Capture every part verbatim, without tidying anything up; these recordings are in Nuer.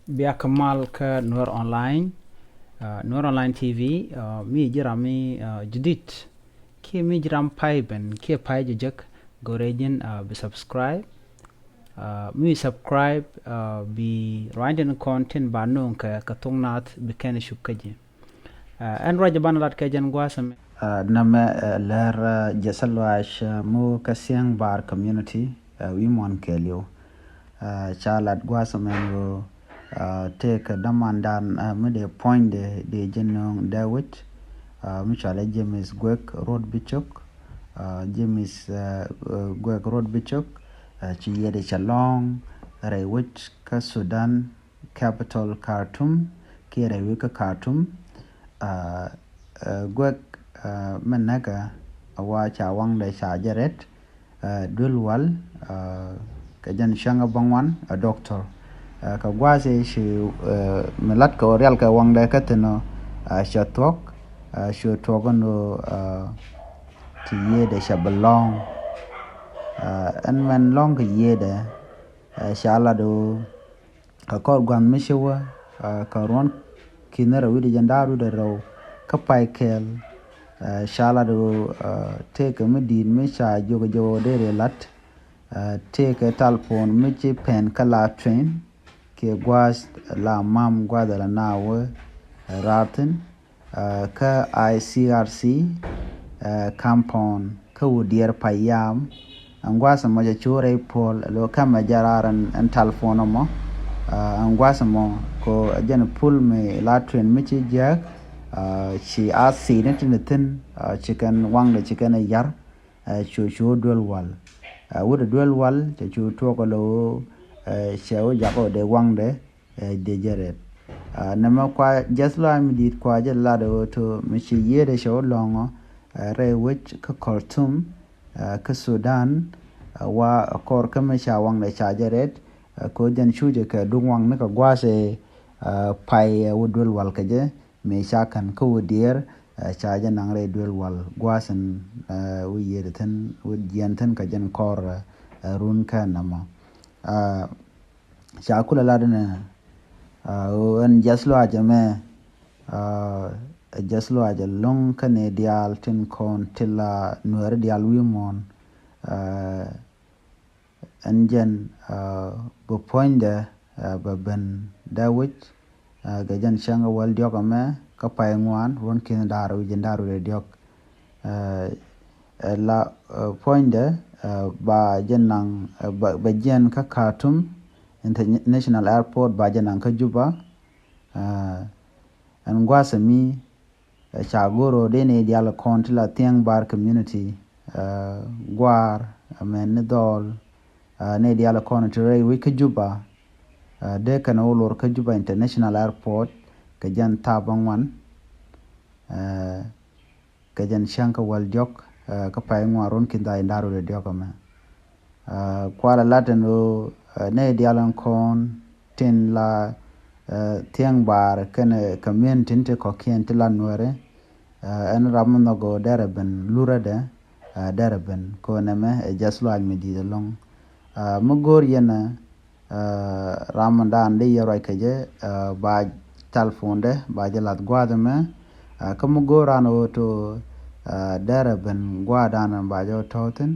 Bia kɛ mal kä Nuer Online, uh, Nuer Online T V, uh, mi ji̱ ram mi uh, jidit. Kiɛ mi ji̱ ram pay ben kiɛ pay jɛ jek, go̱rɛ ji̱n uh, bi subscribe. Uh, mi subscribe uh, bi ruany tin kɔn tin ba no̱o̱ŋ kɛ kɛ thok nath bi kɛn cup kä ji̱. Uh, ɛn ruac ban lat kɛ jɛn gua̱a̱th ɛmɛ. Uh, nɛmɛ uh, lɛr uh, jɛ sɛ luaac uh, mu kä Siɛŋ Baar community uh, wi̱i̱ muɔ̱n kɛɛliw. Uh, ca lat gua̱a̱th ɛmɛ ɣöö uh, tëëkɛ dämandan uh, mi dee puɔ̱nydɛ dee jɛ nööŋ dee wec uh, mi cɔalɛ James Guek Rot Bicök. Uh, James uh, uh, Guek Rot Bicök uh, ci yiëëdɛ cɛ lɔ̱ŋ rɛy wec kä Sudan capital Khartoum kiɛ rɛy wec kä Khartoum. Uh, uh, Guek uh, mi näkä a wa ca waŋdɛ ca jɛ rɛt. Uh, duel wal uh, kɛ jɛn cäŋ a bäŋuan a doctor uh, kɛ gua̱a̱th i̱ ci uh, mi la̱t kɛ ɣöö rial kɛ waŋdɛ kä thi̱n ɔ uh, cɛ thuɔ̱k uh, cɛ thuɔ̱k ɛn ɣöö uh, ci yiëëdɛ cɛ bi lɔ̱ŋ. Uh, ɛn mɛn lɔ̱ŋ kɛ yiëëdɛ uh, ca lat ɣöö kɛ kɔr gua̱n mi ci wä uh, kɛ ruɔ̱n ki̱n rɛw wi̱cdɛ jɛn da̱a̱r wi̱cdɛ rɛw kä pay kɛɛl. Uh, ca lat ɣöö uh, tëëkɛ mi di̱i̱t mi ca jiök jiök ɣöö dee rëë la̱t uh, tëëkɛ talpon mi ci pɛn kä la tueŋ kiɛ gua̱a̱th la mam gua̱a̱th la na wä uh, raar thi̱n. Uh, kä I C R C uh, compound kä wä diɛɛr payam. Ɛn gua̱a̱th ɛmɔ cɛ cu rɛy puɔl lo kɛmɛ jɛ raar ɛn talpon ɛmɔ. Uh, ɛn gua̱a̱th ɛmɔ ko jɛn pul mi la tueŋ mi ci jiääk uh, ci a thi̱n ni tin thi̱n uh, ci kɛn waŋdɛ ci kɛn ɛ yar. Uh, cu cu duel wal uh, wut duel wal cɛ cu tuɔk lo uh, cɛ wä jak ɔ dee waŋdɛ uh, dee jɛ rɛt. Uh, nɛmɛ kua jɛth lɔaac mi di̱i̱t kua jɛ lat ɣöö to mi ci yiëëdɛ cɛ wä lɔ̱ŋɔ uh, rɛy wec kä Khartoum uh, kä Sudan uh, wa kɔr kä mi ca waŋdɛ ca jɛ rɛt uh, ko jɛn cu jɛ kɛ duŋ waŋ ni kɛ gua̱a̱th ɛ uh, pay uh, wä duel wal kɛ jɛ. Mi ca kän kä wä diɛɛr uh, ca jɛ naŋ rɛy duel wal gua̱a̱th in uh, wä yiëëdɛ thi̱n wä jiɛn thi̱n kɛ jɛn kɔr uh, run kä nɛmɔ. Uh, ca kulɛ lat inɛ uh, ɛn jɛth lɔaac ɛmɛ uh, jɛth lɔaac ɛlɔ̱ŋ kä ni diaal tin kɔn ti la Nuɛɛri diaal wi̱i̱ muɔ̱ɔ̱n. Uh, ɛn jɛn uh, bi puɔ̱nydɛ uh, bɛ ben dee wec uh, kɛ jɛn cäŋ kä wäl diɔ̱k ɛmɛ kä pay ŋuan ruɔ̱n ki̱n da̱r wi̱c jɛn da̱r wi̱c diɔ̱k. Uh, la uh, puɔ̱nydɛ uh, ba jɛ naŋ uh, ba, ba jiɛn kä Khartoum International Airport ba jɛ naŋ kä Juba. Uh, ɛn gua̱a̱th ɛmi uh, ca go̱r ɣöö dee nɛy diaal kɔn ti la Thiäŋ Baar community uh, gua̱a̱r amɛn ni dhɔl uh, nɛy diaal kɔn ti rɛy wec kä Juba uh, dee kɛn wä lor kä Juba International Airport kɛ jɛn thaap aŋuan. Uh, kɛ jɛn cäŋ kä wäl diɔ̱k uh, kä pay ŋuan ruɔ̱n ki̱n da̱a̱ in da̱a̱r wi̱cdɛ diɔ̱k ɛmɛ. Uh, kualɛ lat ɛn ɣöö uh, nɛy diaal ɛn kɔn tin la uh, Thiäŋ Baar kɛnɛ community tin ti kɔ̱kiɛn ti la Nuɛɛri uh, ɛn ram mi nhɔk ɣöö derɛ ben lurädɛ uh, derɛ ben kɛ ɣöö nɛmɛ ɛ jɛth lɔaac mi di̱i̱t ɛlɔ̱ŋ. Uh, mi go̱o̱r yɛn ɛ uh, ram mi daan dee yɛ ruac kɛ jɛ uh, ba talpondɛ ba jɛ lath gua̱a̱th ɛmɛ. Uh, kä mi go̱o̱r ran ɣöö to uh, derɛ ben gua̱a̱th daan ba jɛ wä tɔ̱ɔ̱thin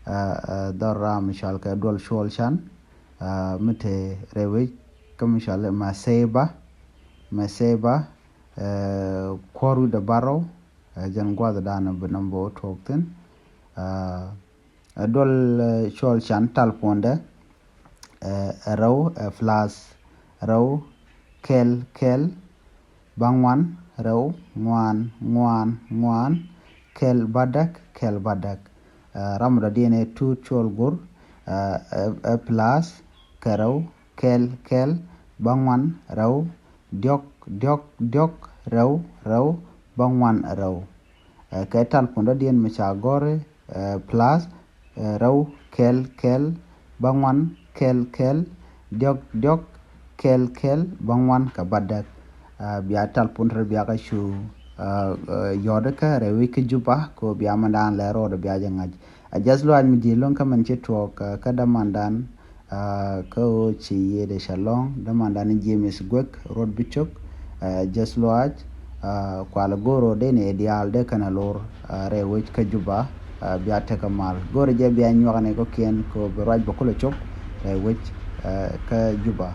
uh, uh, dhɔr ram mi cɔal kɛ duɔl cuɔl can uh, mi te rɛy wec kä mi cɔal Maseba. Maseba uh, kuɔr wi̱cdɛ barɔw uh, jɛn gua̱a̱th daan bi nɔmbɔ wä tuɔɔk thin. Uh, Ɛ duɔl ɛ cuɔl can talpondɛ ɛ rɛw ɛ plus rɛw kɛl kɛl baŋuan rɛw ŋuan ŋuan ŋuan kɛl bädäk kɛl bädäk. Ɛ ram dɔ̱diɛn ɛ tuut cuɔl gur ɛ ɛ plus kɛ rɛw kɛl kɛl baŋuan rɛw diɔk diɔk diɔk rɛw rɛw baŋuan rɛw. Ɛ kɛ talpon dɔ̱diɛn mi ca gɔ̱ri ɛ plus ɛ rɛw kɛl kɛl baŋuan kɛl kɛl diɔk diɔk kɛl kɛl baŋuan kɛ bädäk. Ɛ bia talpon rɛ bia kɛ cu ɛ yɔ̱t kä rɛw wi̱c kä Juba kɛ bia mɛn daan lɛ rɔɔdɛ bia jɛ ŋa̱c. Ɛ jɛth lɔaac mi ji̱ lo̱ŋ kä mɛn ci tuɔɔk kä dämandan Kä ɣöö ci yiëëdɛ cɛ lɔ̱ŋ dämandan James Guek, Ruɔt Bicök, Jes Luaac, kualɛ go̱o̱r ɣöö dee nɛy diaal dee kɛn a lor rɛy wec kä Juba. Bia tekɛ mal go̱o̱rɛ jɛ bia nyuaknɛ kɔ̱kiɛn kɛ ɣöö bi ruac bɛ kulɛ cop rɛy wec kä Juba.